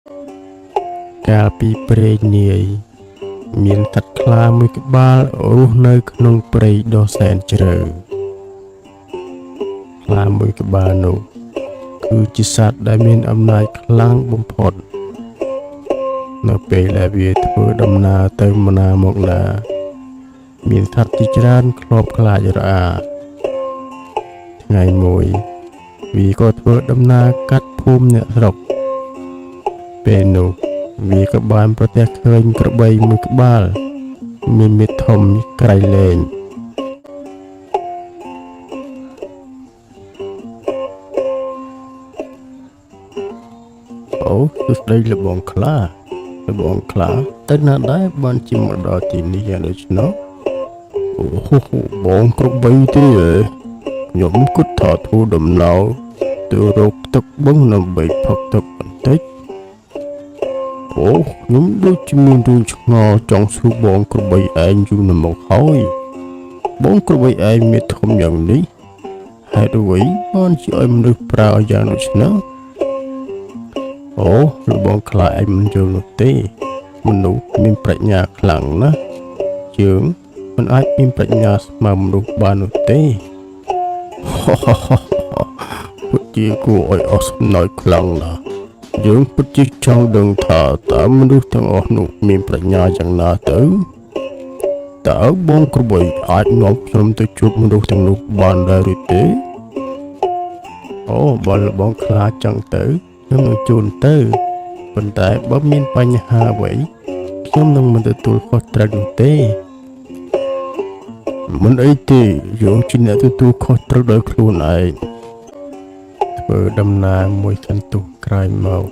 កាលពីព្រេងនាយ មានសត្វខ្លាមួយក្បាលរស់នៅក្នុងព្រៃដ៏សែនជ្រៅខ្លាមួយក្បាលនោះគឺជាសត្វដែលមានអំណាចខ្លាំងបំផុត នៅពេលដែលវាធ្វើដំណើរទៅមកណាមកណា មានសត្វជាច្រើនធ្លាប់ខ្លាចរអាថ្ងៃមួយវាក៏ធ្វើដំណើរកាត់ភូមិអ្នកស្រុកពេលនោះវាក៏បានប្រទះឃើញក្របីមួយក្បាល មានមាឌធំក្រៃលែងអូសួស្តីលបងខ្លាលបងខ្លាទៅណាដែរបានជាមកដល់ទីនេះយ៉ាងដូច្នោះអូហូហូបងក្របីទេខ្ញុំគិតថាធ្វើដំណើរទៅរកទឹកបឹងដើម្បីផឹកទឹកបន្តិចអូខ្ញុំដូចជាមានរឿងឆ្ងល់ចង់សួរបងក្របីឯងយូរណាស់មកហើយបងក្របីឯងមានធំយ៉ាងនេះហេតុអ្វីបានជាឲ្យមនុស្សប្រើយ៉ាងដូច្នោះអូលបងខ្លាឯងមិនយល់នោះទេមនុស្សមានប្រាជ្ញាខ្លាំងណាស់ជើងមិនអាចមានប្រាជ្ញាស្មើមនុស្សបាននោះទេ ពិតជាគួរឲ្យអស់សំណើចខ្លាំងណាស់យើងពិតជាចង់ដឹងថាតើមនុស្សទាំងអស់នោះមានប្រាជ្ញាយ៉ាងណាទៅតើបងក្របីអាចនាំខ្ញុំទៅជួបមនុស្សទាំងនោះបានដែរឬទេអូបើលបងខ្លាចចង់ទៅខ្ញុំនឹងជូនទៅប៉ុន្តែបើមានបញ្ហាអ្វីខ្ញុំនឹងមិនទទួលខុសត្រូវនោះទេមិនអីទេយើងជាអ្នកទទួលខុសត្រូវដោយខ្លួនឯងធ្វើដំណើរមួយសន្ទុះក្រោយមក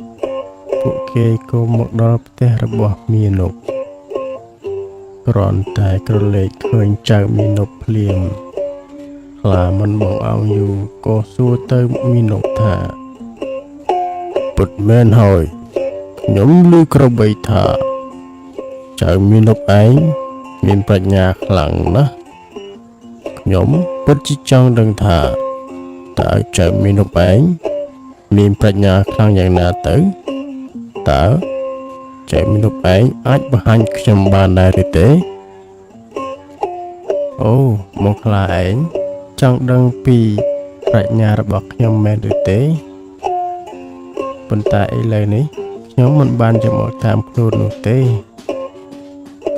ពួកគេក៏មកដល់ផ្ទះរបស់មាណពគ្រាន់តែក្រឡេកឃើញចៅមាណពភ្លាមខ្លាមិនបង្អង់យូរក៏សួរទៅមាណពថាពិតមែនហើយខ្ញុំឮក្របីថាចៅមាណពឯងមានប្រាជ្ញាខ្លាំងណាស់ខ្ញុំពិតជាចង់ដឹងថាតើចៅមាណពឯងមានប្រាជ្ញាខ្លាំងយ៉ាងណាទៅតើចៅមាណពឯងអាចបង្ហាញខ្ញុំបានដែរឬទេអូមកខ្លាឯងចង់ដឹងពីប្រាជ្ញារបស់ខ្ញុំមែនឬទេប៉ុន្តែឥឡូវនេះខ្ញុំមិនបានយកមកតាមខ្លួននោះទេ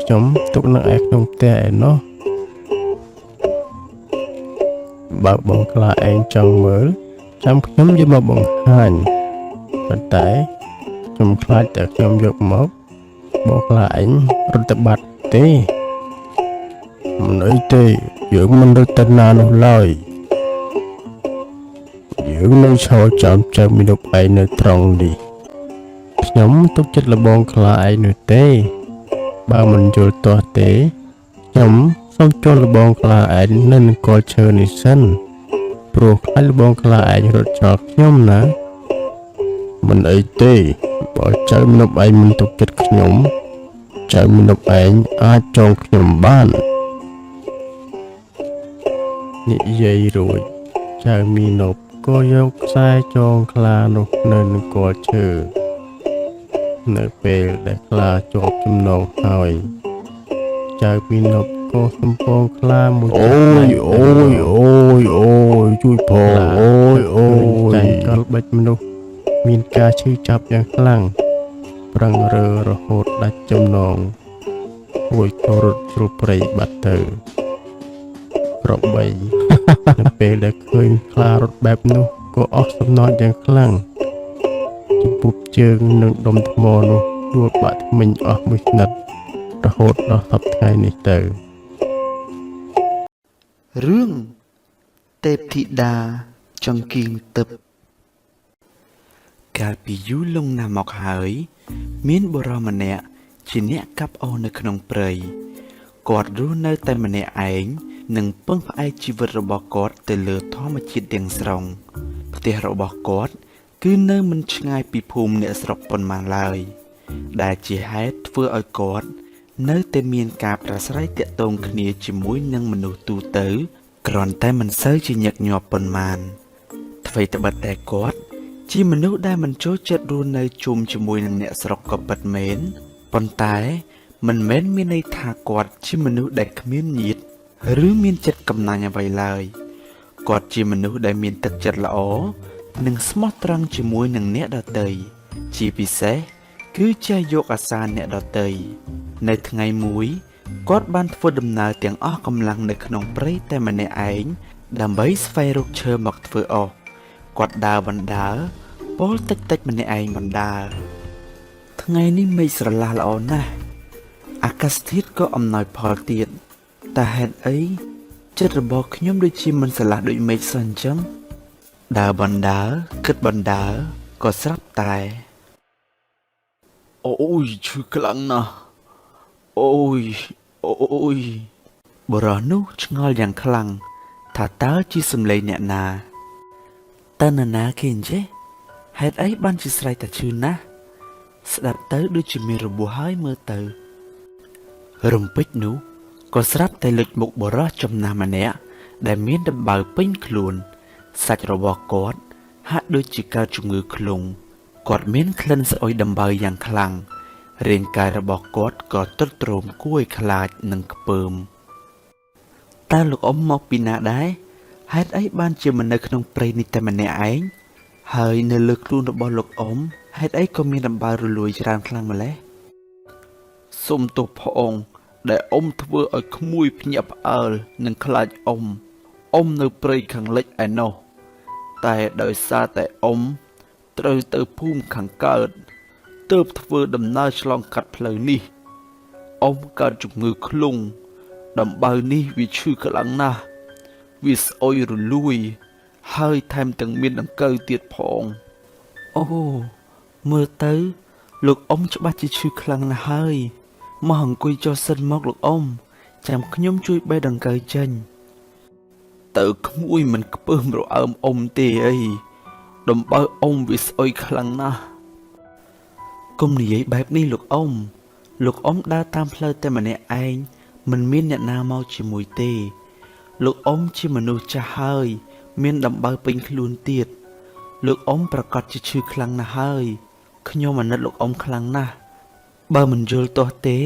ខ្ញុំទុកនៅឯក្នុងផ្ទះឯណោះបើបងខ្លាឯងចង់មើលចាំខ្ញុំយកមកបង្ហាញប៉ុន្តែខ្ញុំខ្លាចតែខ្ញុំយកមកបងខ្លាឯងរត់ទៅបាត់ទេមិនអីទេយើងមិនរត់ទៅណានោះឡើយយើងនៅឈរចាំចៅមនុស្សឯងនៅត្រង់នេះខ្ញុំទុកចិត្តលបងខ្លាឯងនោះទេបើមិនយល់ទាស់ទេខ្ញុំសូមចូលលបងខ្លាឯងនៅនឹងគល់ឈើនេះសិនព្រោះខ្លាចលបងខ្លាឯងរត់ចោលខ្ញុំណាមិនអីទេបើចៅមនុស្សឯងមិនទុកចិត្តខ្ញុំចៅមនុស្សឯងអាចចងខ្ញុំបាននិយាយរួចចៅមីនប់ក៏យកខ្សែចងខ្លានោះនៅនឹងគល់ឈើនៅពេលដែលខ្លាជាប់ចំណងហើយចៅមីនប់ក៏សំពងខ្លាមួយ អូយអូយអូយអូយជួយផងអូយអូយ ចាញ់កលបិចមនុស្សមានការឈឺចាប់យ៉ាងខ្លាំងប្រឹងរើរហូតដាច់ចំណងរួចក៏រត់ជ្រុលព្រៃបាត់ទៅក្របី នៅពេលដែលឃើញខ្លារត់បែបនោះក៏អស់សំណើចយ៉ាងខ្លាំងចំពុបជើងនឹងដុំថ្មនោះដួលបាក់ធ្មេញអស់មួយស្និតរហូតដល់សប្តាហ៍ថ្ងៃនេះទៅ រឿងទេពធីតាចង្គៀងទឹកកាលពីយូរលង់ណាស់មកហើយ មានបុរសម្នាក់ជាអ្នកកាប់អុសនៅក្នុងព្រៃគាត់រស់នៅតែម្នាក់ឯងនិងពឹងផ្អែកជីវិតរបស់គាត់ទៅលើធម្មជាតិទាំងស្រុងផ្ទះរបស់គាត់គឺនៅមិនឆ្ងាយពីភូមិអ្នកស្រុកប៉ុន្មានឡើយ ដែលជាហេតុធ្វើឲ្យគាត់នៅតែមានការប្រាស្រ័យទាក់ទងគ្នាជាមួយនឹងមនុស្សទូទៅគ្រាន់តែមិនសូវជាញឹកញាប់ប៉ុន្មានថ្វីត្បិតតែគាត់ ជាមនុស្សដែលមិនចូលចិត្តរស់នៅជុំជាមួយនឹងអ្នកស្រុកក៏ពិតមែនប៉ុន្តែមិនមែនមានន័យថាគាត់ជាមនុស្សដែលគ្មានញាតិឬមានចិត្តកំណាញ់អ្វីឡើយគាត់ជាមនុស្សដែលមានទឹកចិត្តល្អនិងស្មោះត្រង់ជាមួយនឹងអ្នកដទៃជាពិសេសគឺចេះយកអាសាអ្នកដទៃនៅថ្ងៃមួយគាត់បានធ្វើដំណើរទាំងអស់កម្លាំងនៅក្នុងព្រៃតែម្នាក់ឯងដើម្បីស្វែងរកឈើមកធ្វើអុស គាត់ដើរបណ្ដើរពោលតិចតិចម្នាក់ឯងបណ្ដើរថ្ងៃនេះមេឃស្រឡះល្អណាស់អាកាសធាតុក៏អំណោយផលទៀតតែហេតុអីចិត្តរបស់ខ្ញុំដូចជាមិនស្រឡះដូចមេឃសោះអញ្ចឹងដើរបណ្ដើរគិតបណ្ដើរក៏ស្រាប់តែអូយឈឺខ្លាំងណាស់អូយអូយបុរសនោះឆ្ងល់យ៉ាងខ្លាំងថាតើជាសម្លេងអ្នកណា តើនរណាគេអញ្ចេះហេតុអីបានជាស្រែកតែឈឺណាស់ស្ដាប់ទៅដូចជាមានរបួសហើយមើលទៅ រំពេចនោះក៏ស្រាប់តែលេចមុខបុរសចំណាស់ម្នាក់ដែលមានដំបៅពេញខ្លួន សាច់របស់គាត់ហាក់ដូចជាកើតជំងឺឃ្លង់គាត់មានក្លិនស្អុយដំបៅយ៉ាងខ្លាំងរាងកាយរបស់គាត់ក៏ទ្រុឌទ្រោមគួរឲ្យខ្លាចនិងខ្ពើមតើលោកអ៊ំមកពីណាដែរហេតុអីបានជាមិននៅក្នុងព្រៃនេះតែម្នាក់ឯងហើយនៅលើខ្លួនរបស់លោកអ៊ំហេតុអីក៏មានដំបៅរលួយច្រើនខ្លាំងម្ល៉េះ សូមទោសផងដែលអ៊ំធ្វើឲ្យក្មួយភ្ញាក់ផ្អើលនិងខ្លាចអ៊ំអ៊ំនៅព្រៃខាងលិចឯណោះតែដោយសារតែអ៊ំត្រូវទៅភូមិខាងកើតទើបធ្វើដំណើរឆ្លងកាត់ផ្លូវនេះអ៊ំកើតជំងឺឃ្លង់ដំបៅនេះវាឈឺខ្លាំងណាស់វាស្អុយរលួយ ហើយថែមទាំងមានដង្កូវទៀតផងអូមើលទៅ លោកអ៊ំច្បាស់ជាឈឺខ្លាំងណាស់ហើយមកអង្គុយចុះសិនមកលោកអ៊ំចាំខ្ញុំជួយបេះដង្កូវចេញទៅក្មួយមិនខ្ពើមរអើមអ៊ំទេអីដំបៅអ៊ំវាស្អុយខ្លាំងណាស់កុំនិយាយបែបនេះលោកអ៊ំលោកអ៊ំដើរតាមផ្លូវតែម្នាក់ឯងមិនមានអ្នកណាមកជាមួយទេ លោកអ៊ំជាមនុស្សចាស់ហើយ មានដំបៅពេញខ្លួនទៀតលោកអ៊ំប្រកាសជាឈឺខ្លាំងណាស់ហើយខ្ញុំអាណិតលោកអ៊ំខ្លាំងណាស់បើមិនយល់ទាស់ទេ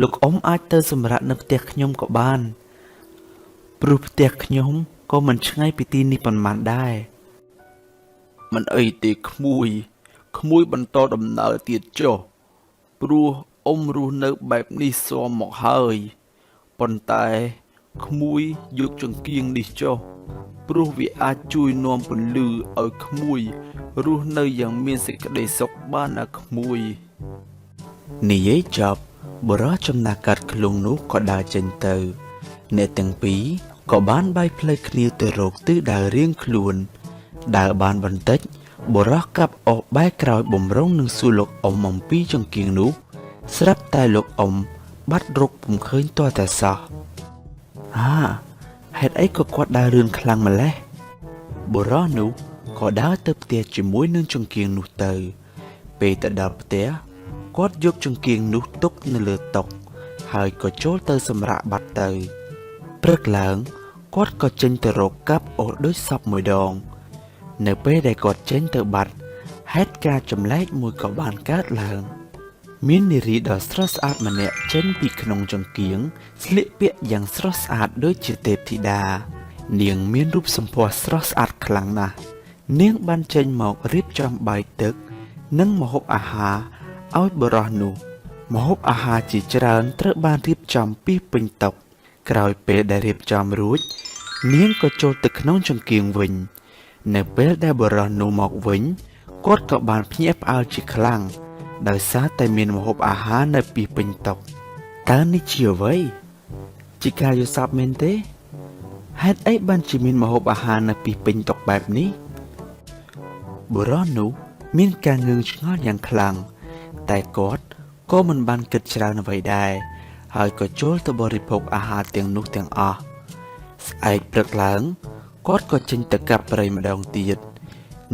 លោកអ៊ំអាចទៅសម្រាកនៅផ្ទះខ្ញុំក៏បានព្រោះផ្ទះខ្ញុំក៏មិនឆ្ងាយពីទីនេះប៉ុន្មានដែរមិនអីទេក្មួយក្មួយបន្តដំណើរទៀតចុះព្រោះអ៊ំរស់នៅបែបនេះស៊ាំមកហើយប៉ុន្តែក្មួយយកចង្គៀងនេះចុះព្រោះវាអាចជួយនាំពន្លឺឲ្យក្មួយរស់នៅយ៉ាងមានសេចក្តីសុខបានណាក្មួយ និយាយចប់បុរសចំណាស់កាត់ឃ្លង់នោះក៏ដើរចេញទៅ អ្នកទាំងពីរក៏បានបែកផ្លូវគ្នាទៅរកទិសដៅរៀងខ្លួន ដើរបានបន្តិចបុរសកាប់អស់បែរក្រោយបំរុងនឹងសួរលោកអ៊ំអំពីចង្គៀងនោះ ស្រាប់តែលោកអ៊ំបាត់រកពុំឃើញទាល់តែសោះហាហេតុអីក៏គាត់ដើររឿនខ្លាំងម្ល៉េះបុរសនោះក៏ដើរទៅផ្ទះជាមួយនឹងចង្គៀងនោះទៅ ពេលទៅដល់ផ្ទះគាត់យកចង្គៀងនោះទុកនៅលើតុហើយក៏ចូលទៅសម្រាកបាត់ទៅ ព្រឹកឡើងគាត់ក៏ចេញទៅរកកាប់អូសដូចសពមួយដង នៅពេលដែលគាត់ចេញទៅបាត់ហេតុការណ៍ចម្លែកមួយក៏បានកើតឡើង មាននារីដ៏ស្រស់ស្អាតម្នាក់ចេញពីក្នុងចង្គៀងស្លៀកពាក់យ៉ាងស្រស់ស្អាតដូចជាទេពធីតា នាងមានរូបសម្ផស្សស្រស់ស្អាតខ្លាំងណាស់នាងបានចេញមករៀបចំបាយទឹក និងម្ហូបអាហារឲ្យបុរសនោះម្ហូបអាហារជាច្រើនត្រូវបានរៀបចំពាសពេញតុក្រោយពេលដែលរៀបចំរួច នាងក៏ចូលទៅក្នុងចង្គៀងវិញ នៅពេលដែលបុរសនោះមកវិញគាត់ក៏បានភ្ញាក់ផ្អើលជាខ្លាំងដោយសារតែមានម្ហូបអាហារនៅពីពេញតុតើនេះជាអ្វីជាការយល់សប្តិមែនទេហេតុអីបានជាមានម្ហូបអាហារនៅពីពេញតុបែបនេះបុរសនោះមានការងឿងឆ្ងល់យ៉ាងខ្លាំងតែគាត់ក៏មិនបានគិតច្រើនអ្វីដែរហើយក៏ចូលទៅបរិភោគអាហារទាំងនោះទាំងអស់ស្អែកព្រឹកឡើងគាត់ក៏ចេញទៅកាប់ព្រៃម្ដងទៀត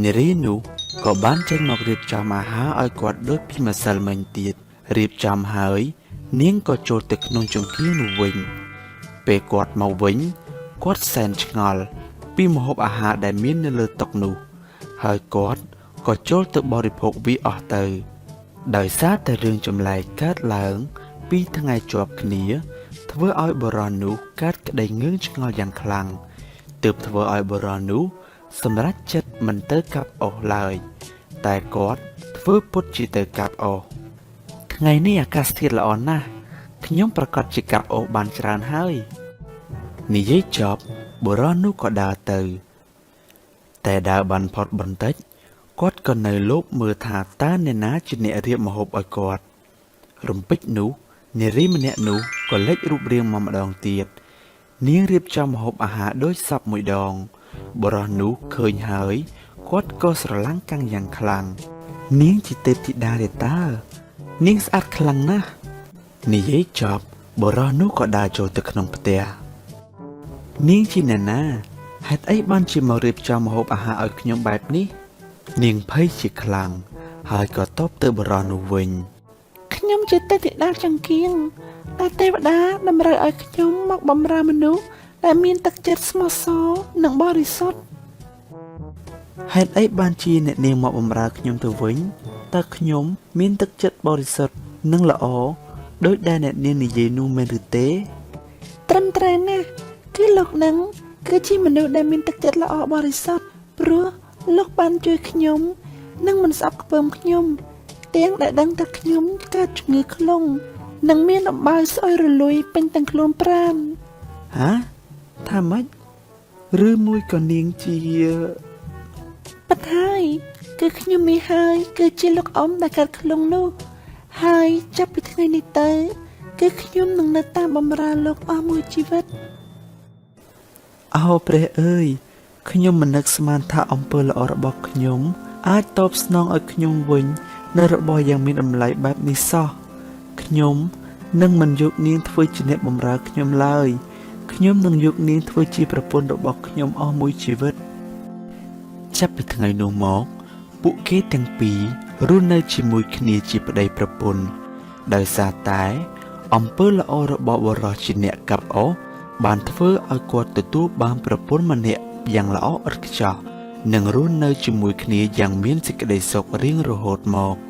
នារីនោះក៏បានចេញមករៀបចំអាហារឲ្យគាត់ដូចពីម្សិលមិញទៀតរៀបចំហើយនាងក៏ចូលទៅក្នុងចង្គៀងនោះវិញពេលគាត់មកវិញគាត់សែនឆ្ងល់ពីម្ហូបអាហារដែលមាននៅលើតុនោះហើយគាត់ ក៏ចូលទៅបរិភោគវាអស់ទៅ ដោយសារតែរឿងចម្លែកកើតឡើងពីរថ្ងៃជាប់គ្នា ធ្វើឲ្យបុរសនោះកើតក្តីងឿងឆ្ងល់យ៉ាងខ្លាំងទើបធ្វើឲ្យបុរសនោះសម្រេចចិត្តមិនទៅកាប់អុសឡើយ តែគាត់ធ្វើពុតជាទៅកាប់អុសថ្ងៃនេះអាកាសធាតុល្អណាស់ខ្ញុំប្រកាសជាកាប់អុសបានច្រើនហើយ និយាយចប់បុរសនោះក៏ដើរទៅ តែដើរបានផុតបន្តិច គាត់ក៏នៅលបមើលថាតើអ្នកណាជាអ្នករៀបម្ហូបឲ្យគាត់ រំពេចនោះនារីម្នាក់នោះក៏លេចរូបរាងមកម្ដងទៀតនាងរៀបចំម្ហូបអាហារដូចសពមួយដងបុរសនោះឃើញហើយគាត់ក៏ស្រឡាំងកាំងយ៉ាងខ្លាំងនាងជាទេពធីតាទេតើនាងស្អាតខ្លាំងណាស់និយាយចប់បុរសនោះក៏ដើរចូលទៅក្នុងផ្ទះនាងជាអ្នកណាហេតុអីបានជាមករៀបចំម្ហូបអាហារឲ្យខ្ញុំបែបនេះ នាងភ័យជាខ្លាំងហើយក៏តបទៅបុរសនោះវិញ ខ្ញុំជាទេពធីតាចង្គៀងដែលទេវតាតម្រូវឲ្យខ្ញុំមកបម្រើមនុស្សដែលមានទឹកចិត្តស្មោះសរនិងបរិសុទ្ធ ហេតុអីបានជាអ្នកនាងមកបម្រើខ្ញុំទៅវិញតើខ្ញុំមានទឹកចិត្តបរិសុទ្ធនិងល្អដូចដែលអ្នកនាងនិយាយនោះមែនឬទេ ត្រឹមត្រូវណាស់គឺលោកនឹងគឺជាមនុស្សដែលមានទឹកចិត្តល្អបរិសុទ្ធព្រោះលោកបានជួយខ្ញុំ និងមិនស្អប់ខ្ពើមខ្ញុំទាំងដែលដឹងថាខ្ញុំកើតជំងឺខ្លុងនិងមានដំបៅស្អុយរលួយពេញទាំងខ្លួនប្រាណ ហាថាម៉េចឬមួយក៏នាងជា ប៉ិតហើយគឺខ្ញុំនេះហើយគឺជាលោកអ៊ំដែលកើតខ្លុងនោះហើយចាប់ពីថ្ងៃនេះទៅ គឺខ្ញុំនឹងនៅតាមបម្រើលោកអស់មួយជីវិត អោព្រះអើយខ្ញុំមិននឹកស្មានថាអំពើល្អរបស់ខ្ញុំ អាចតបស្នងឲ្យខ្ញុំវិញនៅរបស់យ៉ាងមានតម្លៃបែបនេះសោះខ្ញុំនឹងមិនយកនាងធ្វើជាអ្នកបម្រើខ្ញុំឡើយខ្ញុំនឹងយកនាងធ្វើជាប្រពន្ធរបស់ខ្ញុំអស់មួយជីវិតចាប់ពីថ្ងៃនោះមកពួកគេទាំងពីររស់នៅជាមួយគ្នាជាប្តីប្រពន្ធដោយសារតែអំពើល្អរបស់បុរសជាអ្នកកាប់អុសបានធ្វើឲ្យគាត់ទទួលបានប្រពន្ធម្នាក់យ៉ាងល្អឥតខ្ចោះនិងរស់នៅជាមួយគ្នាយ៉ាងមានសេចក្តីសុខរៀងរហូតមក។